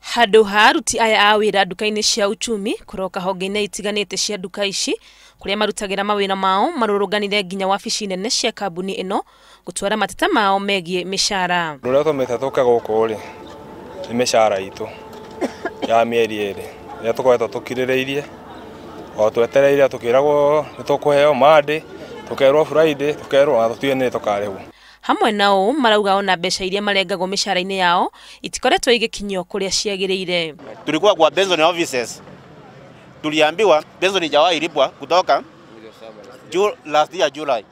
Handũ ha aruti aya a wĩra nduka-inĩ cia uchumi kũroka honge-inĩ itiganĩte cia nduka ici kũrĩa marutagĩra mawĩra mao marũrũnganire nginya wabici nene cia kambuni ĩno gũtwara mateta mao megiĩ mĩcara. Ũndũ ũrĩa ũtũmĩte tũke gũkũ rĩ nĩ mĩcara itũ ya mĩeri ĩrĩ ĩrĩa tũkoretwo tũkirĩrĩirie o twetereire tũkĩragwo nĩ tũkũheo Monday, tũkerwo Friday, tũkerwo na tũtiũĩ nĩ rĩ tũkarĩhwo. Hamwe na ũũ marauga ona mbeca iria marengagwo mĩcara-inĩ yao itikoretwo igĩkinyio kũrĩa ciagĩrĩire. Tulikuwa kwa pension offices, tuliambiwa pension haijawahi lipwa kutoka last year July.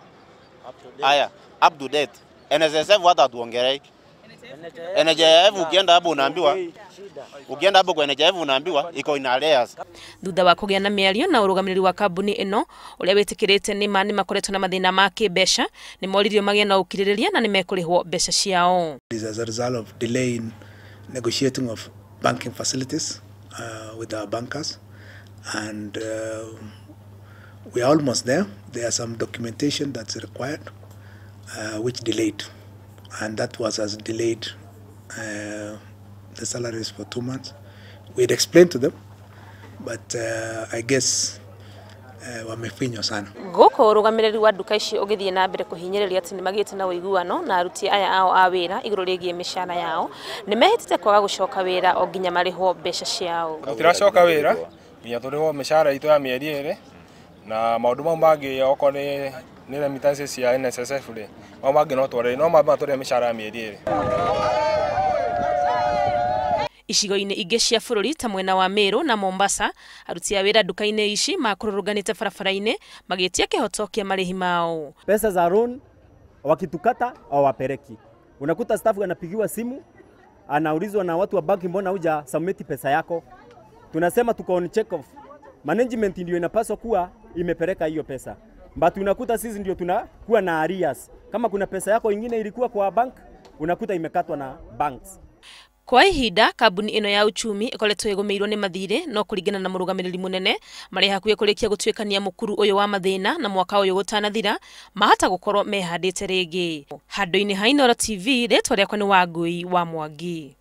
Aya, up to date. NSSF hata hatuongelei. NHIF ukienda hapo unaambiwa, ukienda hapo kwa NHIF unaambiwa iko in arrears. Thutha wa kũgĩa na mĩario na ũrũgamĩrĩri wa kambuni ĩno ũrĩa wĩtĩkĩrĩte nĩ ma nĩ makoretwo na mathĩna ma kĩmbeca, nĩ moririo magĩe na ũkirĩrĩria na nĩ mekũrĩhwo mbeca ciao. This is as a result of delay in negotiating of banking facilities with our bankers, and we are almost there. There are some documentation that's required, which delayed, and that was as delayed the salaries for 2 months. We had explained to them, but I guess wamefinywa sana. Gũkũ ũrũgamĩrĩri wa nduka ici ũgĩthiĩ na mbere kũhinyĩrĩria atĩ nĩmagĩte na ũiguano na aruti aya ao a wĩra igũrũ rĩgiĩ mĩcara yao, nĩmehĩtĩte kwaga gũcoka wĩra o nginya marĩhwo mbeca ciao. Tũtiracoka wĩra nginya tũrĩhwo mĩcara itũ ya mĩeri ĩrĩ, na maũndũ mau mangĩ okorwo nĩ remittances cia NSSF rĩ, mau mangĩ no twarĩrie, no mamba tũrĩhe mĩcara ya mĩeri ĩrĩ. Icigo-inĩ ingĩ cia bũrũri ta mwena wa Meru na Mombasa, aruti a wĩra nduka-inĩ ici makũrũrũnganĩte barabara-inĩ magĩtia kĩhoto kĩa marĩhi mao. Pesa za loan wakitukata hawapeleki. Unakuta staff anapigiwa simu, anaulizwa na watu wa banki, mbona huja submit pesa yako? Tunasema tuko on check off. Management ndio inapaswa kuwa imepeleka hiyo pesa. But unakuta sisi ndio tunakuwa na arrears. Kama kuna pesa yako ingine ilikuwa kwa bank, unakuta imekatwa na banks. Kwa ihinda kambuni ĩno ya uchumi ĩkoretwo ĩgũmĩirwo nĩ mathirĩ, no kũringana na mũrũgamĩrĩri mũnene marĩ hakuhĩ kũrĩkia gũtuĩkania mũkuru ũyũ wa mathĩna na mwaka ũyũ gũtanathira mahota gũkorwo mehandĩte rĩngĩ. Handũ-inĩ ha Inooro TV, rĩtwa rĩakwa nĩ Wangui wa Mwangi.